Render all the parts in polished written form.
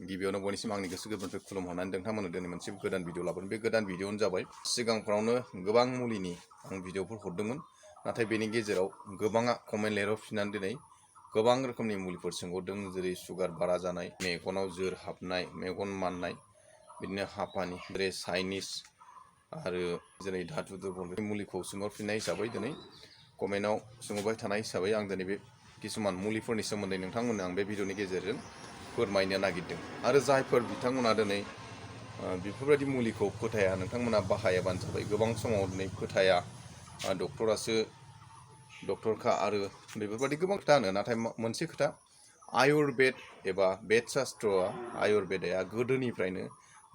गिबियावनो बयनिसिम आंनि गोसो गोरबोनिफ्राय खुलुमहरनानै नोंथांमोननो दिनै मोनसे गोदान भिडिअ लाबोदों। बे गोदान भिडिअआनो जाबाय सिगांफ्रावनो गोबां मुलिनि आं भिडिअफोर हरदोंमोन, नाथाय बेनि गेजेराव गोबाङा कमेन्ट लिरहरफिननानै दिनै गोबां रोखोमनि मुलिफोर सोंहरदों, जेरै सुगार बारा जानाय, मेगनाव जोर हाबनाय, मेगन माननाय, बिदिनो हाफानि, जेरै साइनिस आरो जेरै धातु दुर्बल मुलिखौ सोंहरफिननाय हिसाबै दिनै कमेन्टआव सोंहरबाय थानाय हिसाबै आं दिनै बे किसुमान मुलिफोरनि सोमोन्दै नोंथांमोननो आं बे भिडिअनि गेजेरजों फोरमायनो नागिरदों। आरो जायफोर बिथांमोना दिनै बेफोरबायदि मुलिखौ फोथाया, नोंथांमोना बाहायाबानो जाबाय। गोबां समाव दिनै फोथाया, डक्टरासो डक्टरखा आरो बेफोरबायदि गोबां खोथा होनो। नाथाय मोनसे खोथा, आयुर्वेद एबा बेद शास्त्रआ आयुर्वेदआ गोदोनिफ्रायनो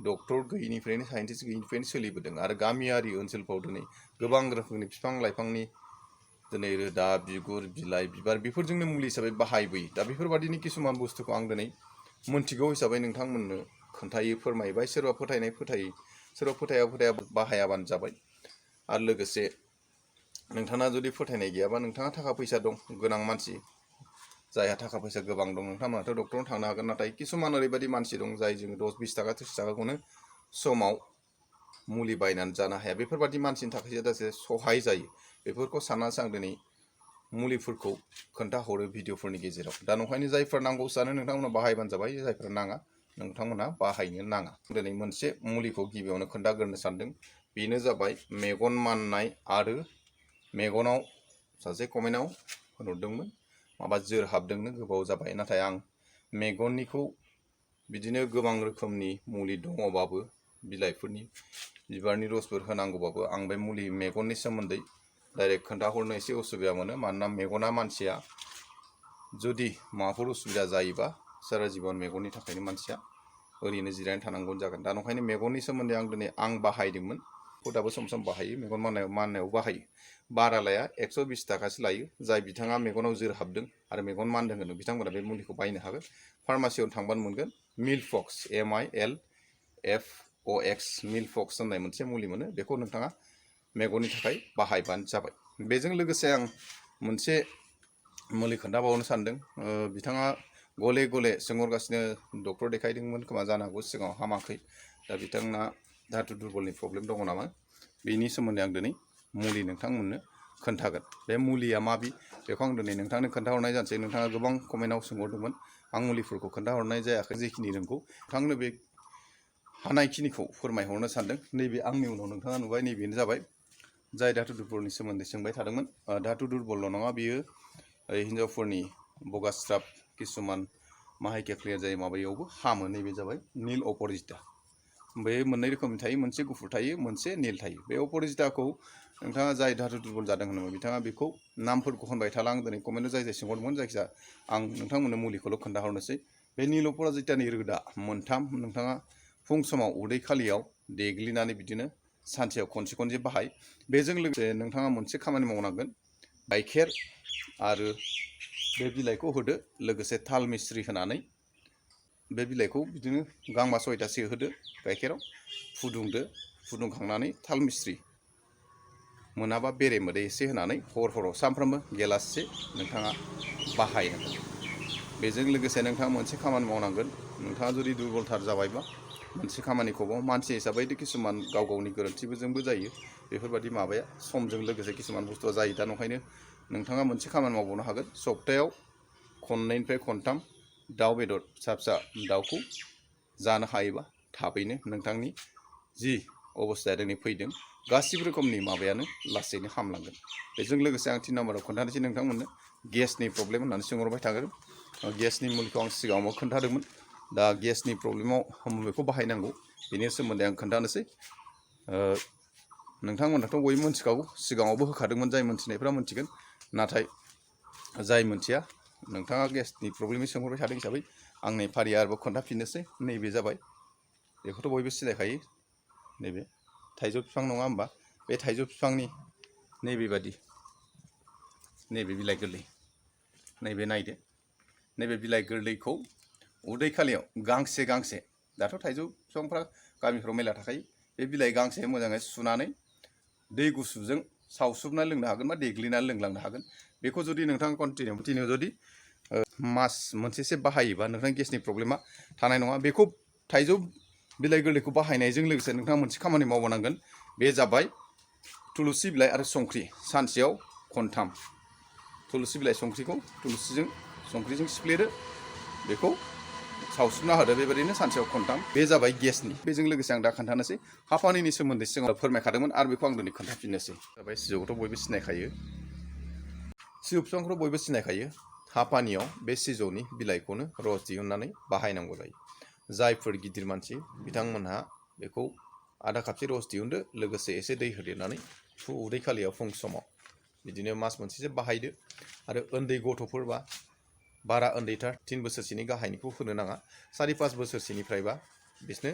डक्टर गैयिनिफ्रायनो साइन्टिस्ट गैयिनिफ्रायनो सोलिबोदों आरो गामियारि ओनसोलफ्राव दिनै गोबां रोखोमनि बिफां लाइफांनि दिनै रोदा, बिगुर, बिलाइ, बिबार बेफोरजोंनो मुलि हिसाबै बाहायबोयो। दा बेफोरबायदिनि किसुमान बुस्थुखौ आं दिनै मोनथिगौ हिसाबै नोंथांमोननो खोन्थायो, फोरमायबाय। सोरबा फोथायनाय फोथायो, सोरबा फोथाया बाहायाबानो जाबाय। आरो लोगोसे नोंथाङा जुदि फोथायनाय गैयाबा, नोंथाङा थाखा फैसा दं, गोनां मानसि, जायहा थाखा फैसा गोबां दं, नोंथांमोनाथ' डक्टराव थांनो हागोन। नाथाय किसुमान ओरैबायदि मानसि दं जाय जोङो 10-20 थाखा 30 थाखाखौनो समाव मुलि बायनानै जानो हाया। बेफोरबायदि मानसिनि थाखायसो दासो सहाय जायो। बेफोरखौ साननानैसो आं दिनै मुलिफोरखौ खोन्थाहरो भिडिअफोरनि गेजेराव। दा नंखायनो जायफोर नांगौ सानो नोंथांमोना बाहायबानो जाबाय, जायफोर नाङा नोंथांमोना बाहायनो नाङा। दिनै मोनसे मुलिखौ गिबियावनो खोन्थाग्रोनो सानदों, बेनो जाबाय मेगन माननाय आरो मेगनाव सासे कमेन्टआव होनहरदोंमोन माबा जोर हाबदोंनो गोबाव जाबाय। नाथाय आं मेगननिखौ बिदिनो गोबां रोखोमनि मुलि दङबाबो, बिलाइफोरनि बिबारनि रसफोर होनांगौबाबो, आं बे मुलि मेगननि सोमोन्दै डाइरेक्ट खोन्थाहरनो एसे उसुबिदा मोनो। मानोना मेगना मानसिया जुदि माबाफोर उसुबिदा जायोबा सारा जिबन मेगननि थाखायनो मानसिया ओरैनो जिरायनानै थानांगौ जागोन। दा नंखायनो मेगननि सोमोन्दै आं दिनै बाहायदोंमोन, दाबो सम सम बाहायो, मेगन माननायाव बाहायो। बारा लाया, 120 थाखासो लायो। जाय बिथाङा मेगनाव जोर हाबदों आरो मेगन मानदों होनो बिथांमोना बे मुलिखौ बायनो हागोन। फार्मासियाव थांबानो मोनगोन। मिलफक्स, MILFOX, मिलफक्स होननाय मोनसे मुलि मोनो। बेखौ नोंथाङा मेगननि थाखाय बाहायबानो जाबाय। बेजों लोगोसे आं मोनसे मुलि खोन्थाबावनो सानदों। बिथाङा गले गले सोंहरगासिनो, डक्टर देखायदोंमोन खोमा जानो हागौ, सिगाङाव हामाखै। दा बिथांना धातु दुर्बलनि प्रब्लेम दङ नामा, बेनि सोमोन्दै आं दिनै मुलि नोंथांमोननो खोन्थागोन। बे मुलिया माबि बेखौ आं दिनै नोंथांनो खोन्थाहरनाय जानोसै। नोंथाङा गोबां कमेन्टआव सोंहरदोंमोन, आं मुलिफोरखौ खोन्थाहरनाय जायाखै। जेखिनि रोंगौ नोंथांनो बे हानायखिनिखौ फोरमायहरनो सानदों। नैबे आंनि उनाव नोंथाङा नुबाय, नैबेनो जाबाय जाय धातु दुर्बलनि सोमोन्दै सोंबाय थादोंमोन। धातु दुर्बलल' नङा, बियो हिन्जावफोरनि बगास्राब किसुमान माहायकिया क्लियार जायो माबायावबो हामो। नैबे जाबाय नील अपरिजिता। बे मोननै रोखोमनि थायो, मोनसे गुफुर थायो, मोनसे नील थायो। बे अपरिजिताखौ नोंथाङा जाय धातु दुर्बल जादों होनोमोन, बिथाङा बेखौ नामफोरखौ होनबाय थाला। आं दिनै कमेन्टआव जाय सोंहरदोंमोन, जायखिजाया आं नोंथांमोननो मुलिखौल' खोन्थाहरनोसै। बे नील अपरिजितानि रोदा मोनथाम नोंथाङा फुं समाव उदै खालियाव देग्लिनानै बिदिनो सानसेयाव खनसे बाहाय। बेजों लोगोसे नोंथाङा मोनसे खामानि मावनांगोन, गाइखेर आरो बे बिलाइखौ होदो, लोगोसे थाल मिस्रि होनानै बे बिलाइखौ बिदिनो गांबा 6थासो होदो गाइखेराव, फुदुंदो। फुदुंखांनानै थाल मिस्रि मोनाबा बेरे मोदै एसे होनानै हराव सानफ्रामबो गेलाससे नोंथाङा बाहायनांगोन। बेजों लोगोसे नोंथाङा मोनसे खामानि मावनांगोन। नोंथाङा जुदि दुर्बलथार जाबायबा मोनसे खामानिखौबो, मानसि हिसाबै किसुमान गाव गावनि गोरोन्थिफोरजोंबो जायो। बेफोरबायदि माबाया समजों लोगोसे किसुमान बुस्थुआ जायो। दा नंखायनो नोंथाङा मोनसे खामानि मावबावनो हागोन। सप्तायाव खननैनिफ्राय खनथाम दाउ बेदर, फिसा दाउखौ जानो हायोबा थाबैनो नोंथांनि जि अबस्थाया दिनै फैदों, गासिबो रोखोमनि माबायानो लासैनो हामलांगोन। बेजों लोगोसे आं 3 नाम्बाराव खोन्थानोसै नोंथांमोननो गेसनि प्रब्लेम होननानै सोंहरबाय थागोन। गेसनि मुलिखौ आं सिगाङाव खोन्थादोंमोन। दा गेसनि प्रब्लेमाव बेखौ बाहायनांगौ, बेनि सोमोन्दै आं खोन्थानोसै। नोंथांमोनाथ' बयबो मिथिखागौ, सिगाङावबो होखादोंमोन, जाय मोनथिनायफ्रा मोनथिगोन। नाथाय जाय मोनथिया, नोंथाङा गेसनि प्रब्लेमनि सोंहरबाय थादों हिसाबै आं नै फारिया आरोबाव खोन्थाफिननोसै। नैबे जाबाय, बेखौथ' बयबो सिनायखायो, नैबे थाइजौ बिफां नङा होमबा? बे थाइजौ बिफांनि नैबे बिलाइ गोरलै, नैबे नायदो, नैबे बिलाइ गोरलैखौ उदै खालियाव गांसे, दाथ' थाइजौ बिफांफ्रा गामिफ्राव मेरला थाखायो। बे बिलाइ गांसे मोजाङै सुनानै दै गुसुजों सावसुबनानै लोंनो हागोन बा देग्लिनानै लोंलांनो हागोन। बेखौ जुदि नोंथाङा कन्टिनिउ जुदि मास मोनसेसो बाहायोबा नोंथांनि गेसनि प्रब्लेमा थानाय नङा। बेखौ थाइजौ बिलाइ गोरलैखौ बाहायनायजों लोगोसे नोंथाङा मोनसे खामानि मावबावनांगोन। बे जाबाय थुलुसि बिलाइ आरो संख्रि सानसेयाव खनथाम। थुलुसि बिलाइ संख्रिजों सिफ्लेदो, बेखौ सावस्रुना होदो बेबायदिनो सानसेयाव खनथाम। बे जाबाय गेसनि। बेजों लोगोसे आं दा खोन्थानोसै हाफानिनि सोमोन्दै सिगाङाव फोरमायखादोंमोन आरो बेखौ आं दिनै खोन्थाफिननोसै। जाबाय सिजौखौथ' बयबो सिनायखायो। सिजौ बिफांखौथ' बयबो सिनायखायो। हाफानियाव बे सिजौनि बिलाइखौनो रस दिहुननानै बाहायनांगौ जायो। जायफोर गिदिर मानसि बिथांमोनहा बेखौ आधा कापसे रस दिहुनदो, लोगोसे एसे दै होदेरनानै उदै खालियाव फुं समाव बिदिनो मास मोनसेसो बाहायदो। आरो उन्दै गथ'फोरबा बारा उन्दैथार 3 बोसोरसोनि गाहायनिखौ होनो नाङा। 4-5 बोसोरसोनिफ्रायबा बिसनो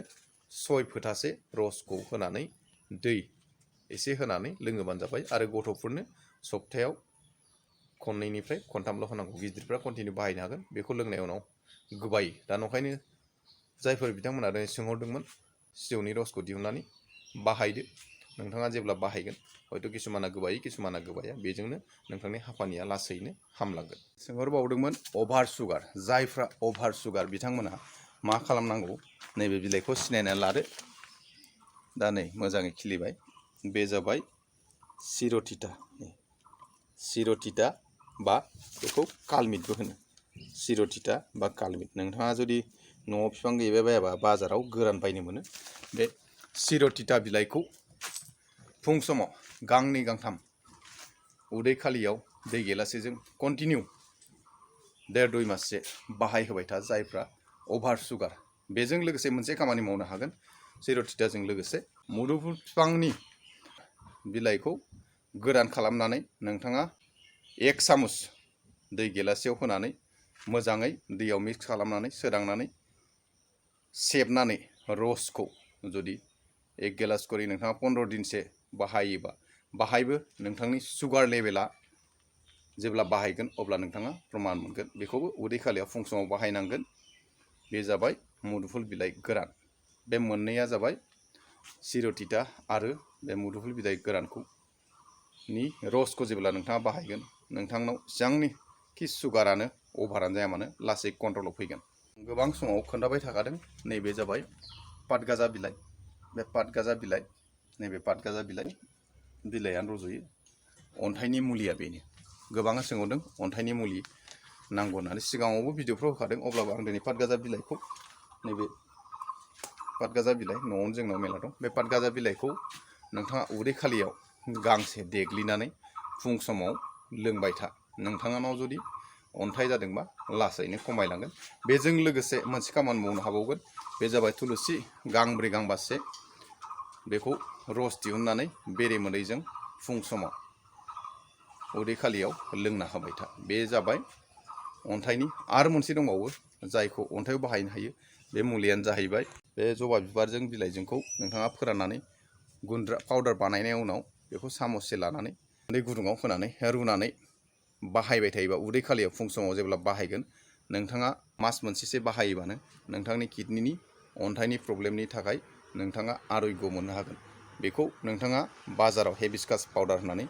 6 फोथासे रसखौ होनानै दै एसे होनानै लोङोबानो जाबाय। आरो गथ'फोरनो सप्तायाव खननैनिफ्राय खनथामल' होनांगौ। गिदिरफ्रा कन्टिनिउ बाहायनो हागोन। बेखौ लोंनाय उनाव गोबायो। दा नंखायनो जायफोर बिथांमोना दिनै सोंहरदोंमोन सिजौनि रसखौ दिहुननानै बाहायदो। नोंथाङा जेब्ला बाहायगोन हयथ' किसुमाना गोबायो किसुमाना गोबाया, बेजोंनो नोंथांनि हाफानिया लासैनो हामलांगोन। सोंहरबावदोंमोन अभार सुगार। जायफ्रा अभार सुगार बिथांमोना मा खालामनांगौ, नैबे बिलाइखौ सिनायनानै लादो। दा नै मोजाङै खिलिबाय। बे जाबाय सिर'थिता बा बेखौ कालमिटबो होनो। सिर'थिता बा कालमिट। नोंथाङा जुदि न'आव बिफां गैबाय बायाबा बाजाराव गोरान बायनो मोनो। बे सिर'थिता बिलाइखौ फुं समाव गांनै गांथाम उदै खालियाव दै गेलासेजों कन्टिनिउ 1.5-2 माससे बाहायहोबाय था। जायफ्रा अभार सुगार, बेजों लोगोसे मोनसे खामानि मावनो हागोन। सिर'थिताजों लोगोसे मुदुफुल बिफांनि बिलाइखौ गोरान खालामनानै नोंथाङा 1 सामुस दै गेलासेयाव होनानै मोजाङै दैयाव मिक्स खालामनानै सोदांनानै सेबनानै रसखौ जुदि 1 गिलास करि नोंथाङा 15 दिनसो बाहायोबा, बाहायबो नोंथांनि सुगार लेभेला जेब्ला बाहायगोन अब्ला नोंथाङा प्रमान मोनगोन। बेखौबो उदै खालियाव फुं समाव बाहायनांगोन। बे जाबाय मुदुफुल बिलाइ गोरान। बे मोननैया जाबाय सिर'थिता आरो बे मुदुफुल बिलाइ गोरानखौ नि रसखौ जेब्ला नोंथाङा बाहायगोन, नोंथांनाव जेसेबांखि सुगारानो अभारानो जाया मानो लासै कन्ट्रलाव फैगोन। गोबां समाव खोन्थाबाय थाखादों। नैबे जाबाय पातगाजा बिलाइ। बे पातगाजा बिलाइ, नैबे पातगाजा बिलाइयानो रज'यो। अन्थाइनि मुलिया बेनो। गोबाङा सोंहरदों अन्थाइनि मुलि नांगौ होननानै। सिगाङावबो भिडिअफ्राव होखादों। अब्लाबो आं दिनै पातगाजा बिलाइखौ, नैबे पातगाजा बिलाइ न'आवनो जोंनाव मेला दं। बे पातगाजा बिलाइखौ नोंथाङा उदै खालियाव गांसे देग्लिनानै फुं समाव लोंबाय था। नोंथांनाव जुदि अन्थाइ जादोंबा लासैनो खमायलांगोन। बेजों लोगोसे मोनसे खामानि मावनो हाबावगोन। बे जाबाय थुलुसि गांब्रै गांबासे बेखौ रस दिहुननानै बेरेमोदैजों फुं समाव उदै खालियाव लोंना होबाय था। बे जाबाय अन्थाइनि। आरो मोनसे दंबावो जायखौ अन्थाइयाव बाहायनो हायो। बे मुलियानो जाहैबाय बे जबा बिबारजों बिलाइजोंखौ नोंथाङा फोराननानै गुन्द्रा पाउदार बानायनायनि उनाव बेखौ सामससे लानानै दै गुदुङाव होनानै रुनानै बाहायबाय थायोबा, उदै खालियाव फुं समाव जेब्ला बाहायगोन, नोंथाङा मास मोनसेसो बाहायोबानो नोंथांनि किडनिनि अन्थाइनि प्रब्लेमनि थाखाय नोंथाङा आरयग' मोननो हागोन। बेखौ नोंथाङा बाजाराव हेबिस्कास पाउदार होननानै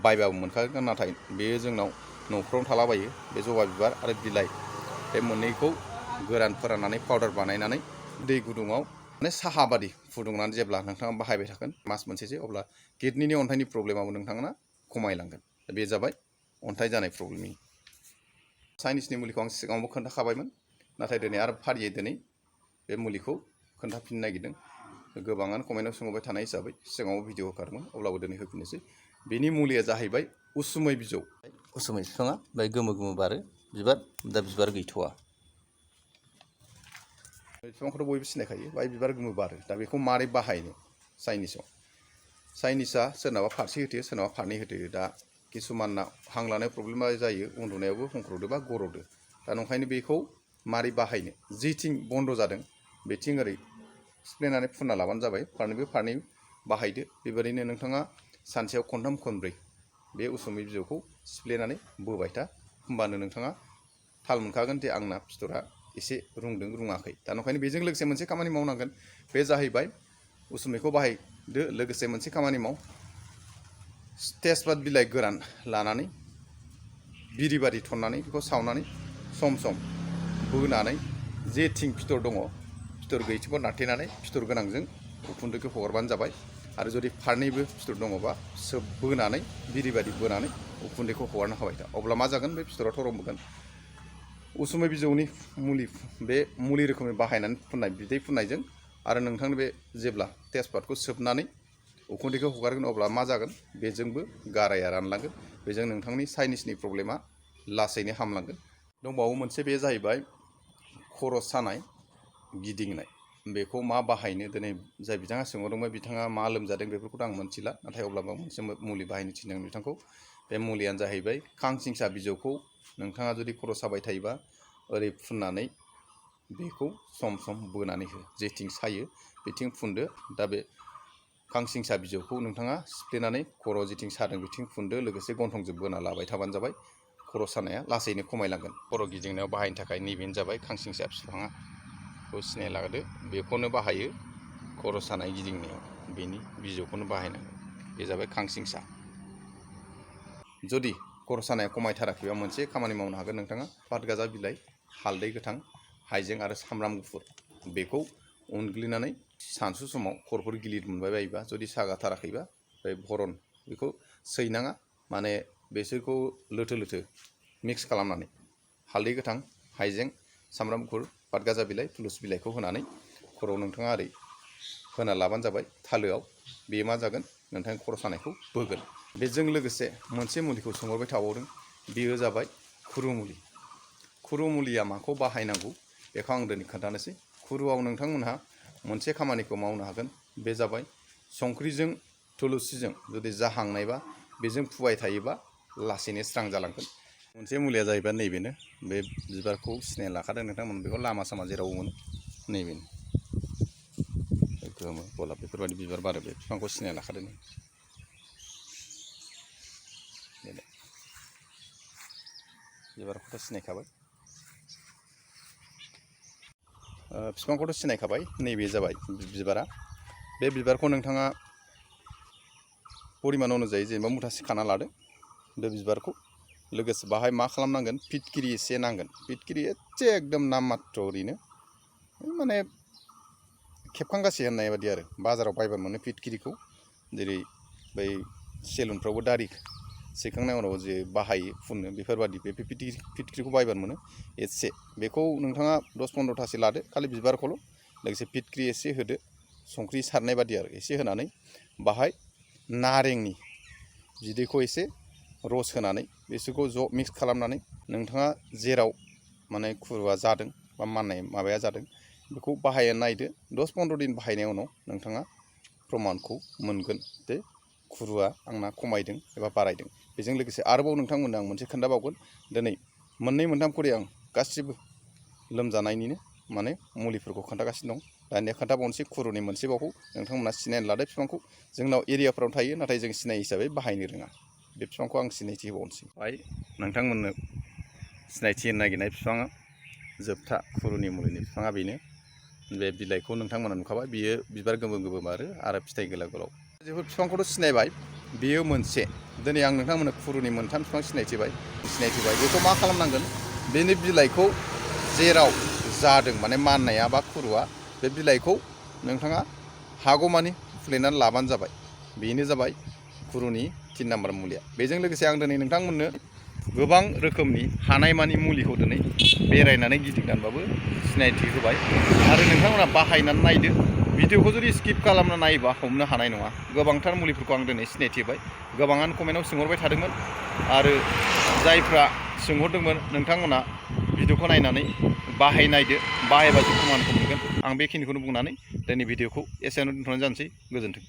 बायबाबो मोनखागोन। नाथाय बेयो जोंनाव न'फ्रावनो थालाबायो। बे जबा बिबार आरो बिलाइ बे मोननैखौ गोरान फोराननानै पाउदार बानायनानै दै गुदुङाव माने साहा बादि फुदुंनानै जेब्ला नोंथाङा बाहायबाय थागोन मास मोनसेसो, अब्ला किडनिनि अन्थाइनि प्रब्लेमाबो नोंथांना खमायलांगोन। बे जाबाय अन्थाइ जानाय प्रब्लेमनि। साइनिसनि मुलिखौ आं सिगाङावबो खोन्थाखाबायमोन। नाथाय दिनै आरो फारियै दिनै बे मुलिखौ खोन्थाफिननो नागिरदों। गोबाङानो कमेन्टआव सोंबाय थानाय हिसाबै सिगाङाव भिडिअ होखादोंमोन, अब्लाबो दिनै होफिननोसै। बेनि मुलिया जाहैबाय उसुमै बिजौ। उसुमै बिफाङा बे गोमो गोमो बारो बिबार, दा बिबार गैथ'वा। बे बिफांखौथ' बयबो सिनायखायो। बाय बिबार गोमो बारो। दा बेखौ मारै बाहायनो चाइनिसआ सोरनाबा फारसे होथेयो, सोरनाबा फारनै होथेयो। दा किसुमानना हां लानाय प्रब्लेमा जायो, उन्दुनायावबो हंख्र'दो बा गर'दो। दा नंखायनो बेखौ मारै बाहायनो, जेथिं बन्द' जादों बेथिं ओरै सिफ्लेनानै फुनना लाबानो जाबाय। फारनै बाहायदो। बेबायदिनो नोंथाङा सानसेयाव खनथाम खनब्रै बे उसुमै बिजौखौ सिफ्लेनानै बोबाय था। होमबानो नोंथाङा थाल मोनखागोन जे आंना फिथरा एसे रुंदों रुङाखै। दा नंखायनो बेजों लोगोसे मोनसे खामानि मावनांगोन। बे जाहैबाय उसुमैखौ बाहायदो, लोगोसे मोनसे खामानि माव। तेजपात बिलाइ गोरान लानानै बिरि बादि थननानै बेखौ सावनानै सम सम बोनानै जेथिं फिथर दङ फिथर गैयैथिंखौ नारथेनानै फिथर गोनांजों उखुन्दैखौ हगारबानो जाबाय आरो जुदि फारनैबो फिथर दङबा बोनानै बिरि बादि बोनानै उखुन्दैखौ हगारनो हाबाय दा अब्ला मा जागोन बे फिथरा थरमबोगोन उसुमै बिजौनि मुलि बे मुलि रोखोमै बाहायनानै फुननाय बिदै फुननायजों आरो नोंथांनि बे जेब्ला तेजपातखौ सोबनानै उखुन्दैखौ हगारगोन अब्ला मा जागोन बेजोंबो गाराया रानलांगोन बेजों नोंथांनि साइनिसनि प्रब्लेमा लासैनो हामलांगोन दंबावो मोनसे बे जाहैबाय खर' सानाय गिदिंनाय बेखौ मा बाहायनो दिनै जाय बिथाङा सोंहरदोंमोन बिथाङा मा लोमजादों बेफोरखौथ' आं मोनथिला नाथाय अब्लाबो मोनसे मुलि बाहायनो थिनदों बिथांखौ बे मुलियानो जाहैबाय खांसिंसा बिजौखौ नोंथाङा जुदि खर' साबाय थायोबा ओरै फुननानै बेखौ सम सम बोनानै हो जेथिं सायो बेथिं फुनदो दा बे खांसिंसा बिजौखौ नोंथाङा सिफ्लेनानै खर' जेथिं सादों बिथिं फुनदो लोगोसे गन्थंजों बोना लाबाय थाबानो जाबाय खर' सानाया लासैनो खमायलांगोन खर' गिदिंनायाव बाहायनो थाखाय नैबेनो जाबाय खांसिंसा बिफाङा खौ सिनाय लागदो बेखौनो बाहायो खर' सानाय गिदिंनायाव बेनि बिजौखौनो बाहायनांगोन बे जाबाय खांसिंसा जुदि खर' सानाया खमायथाराखैबा मोनसे खामानि मावनो हागोन नोंथाङा पातगाजा बिलाइ हालदै गोथां हाइजें आरो सामब्राम गुफुर बेखौ उनग्लिनानै सानसु समाव खर'फोर गिलिर मोनबाय बायोबा जुदि सागाथाराखैबा बे भरन बेखौ सैनाङा माने बेसोरखौ लोथो लोथो मिक्स खालामनानै हालदै गोथां हाइजें सामब्राम गुफुर पातगाजा बिलाइ थुलुसि बिलाइखौ होनानै खर'आव नोंथाङा ओरै होना लाबानो जाबाय थालोआव बे मा जागोन नोंथांनि खर' सानायखौ बोगोन बेजों लोगोसे मोनसे मुलिखौ सोंहरबाय थाबावदों बेयो जाबाय खुरु मुलि खुरु मुलिया माखौ बाहायनांगौ बेखौ आं दिनै खोन्थानोसै खुरुआव नोंथांमोनहा मोनसे खामानिखौ मावनो हागोन बे जाबाय संख्रिजों थुलुसिजों जुदि जाहांनायबा बेजों फुबाय थायोबा लासैनो स्रां जालांगोन मोनसे मुलिया जाहैबाय नैबेनो बे बिबारखौ सिनाय लाखादों नोंथांमोन बेखौ लामा सामा जेराव मोनो नैबेनो गोमो गलाब बेफोरबायदि बिबार बारो बे बिफांखौ सिनाय लाखादों बिबारखौथ' सिनायखाबाय बिफांखौथ' सिनायखाबाय नैबे जाबाय बिबारा बे बिबारखौ नोंथाङा परिमान अनुजायै जेनेबा मुथासे खाना लादो बे बिबारखौ लोगोसे बाहाय मा खालामनांगोन फिटकिरि एसे नांगोन फिटकिरि एसे एकदम नाम मात्र ओरैनो माने खेबखांगासे होननाय बादि आरो बाजाराव बायबानो मोनो फिटकिरिखौ जेरै बै सेलुनफ्रावबो दारि सैखांनायनि उनाव जे बाहायो फुननो बेफोरबादि बे फिटकिरिखौ बायबानो मोनो एसे बेखौ नोंथाङा 10-15थासो लादो खालि बिबारखौल' लोगोसे फिटकिरि एसे होदो संख्रि सारनाय बादि आरो एसे होनानै बाहाय नारेंनि बिदैखौ एसे रस होनानै बिसोरखौ ज' मिक्स खालामनानै नोंथाङा जेराव माने खुरुआ जादों बा माननाय माबाया जादों बेखौ बाहायना नायदो 10-15 दिन बाहायनायनि उनाव नोंथाङा प्रमानखौ मोनगोन जे खुरुआ आंना खमायदों एबा बारायदों बेजों लोगोसे आरोबाव नोंथांमोननो आं मोनसे खोन्थाबावगोन दिनै मोननै-मोनथाम खरि आं गासिबो लोमजानायनिनो माने मुलिफोरखौ खोन्थागासिनो दं दानिया खोन्थाबावनोसै खुरुनि मोनसेबावखौ नोंथांमोना सिनायनानै लादो बिफांखौ जोंनाव एरियाफ्राव थायो नाथाय जों सिनाय हिसाबै बाहायनो रोङा बे बिफांखौ आं सिनायथि होबावनोसै बाय नोंथांमोननो सिनायथि होनो नागिरनाय बिफाङा जोबथा खुरुनि मुलिनि बिफाङा बेनो बे बिलाइखौ नोंथांमोना नुखाबाय बियो बिबार गोमो आरो फिथाइ गोलाव गोलाव बेफोर बिफांखौथ' सिनायबाय बेयो मोनसे दिनै आं नोंथांमोननो खुरुनि मोनथाम बिफां सिनायथिबाय बेखौ मा खालामनांगोन बेनि बिलाइखौ जेराव जादों माने माननाया बा खुरुआ बे बिलाइखौ नोंथाङा हागौमानि फुफ्लेनानै लाबानो जाबाय बेनो जाबाय खुरुनि 3 नाम्बार मुलिया बेजों लोगोसे आं दिनै नोंथांमोननो गोबां रोखोमनि हानायमानि मुलिखौ दिनै बेरायनानै गिदिंनानैबाबो सिनायथि होबाय आरो नोंथांमोना बाहायनानै नायदो भिडिअखौ जुदि स्किप खालामना नायोबा हमनो हानाय नङा गोबांथार मुलिफोरखौ आं दिनै सिनायथि होबाय गोबाङानो कमेन्टआव सोंहरबाय थादोंमोन आरो जायफ्रा सोंहरदोंमोन नोंथांमोना भिडिअखौ नायनानै बाहायनायदो बाहायबासो प्रमानखौ मोनगोन आं बेखिनिखौनो बुंनानै दिनै भिडिअखौ एसेयावनो दोनथ'नाय जानोसै गोजोन्थों।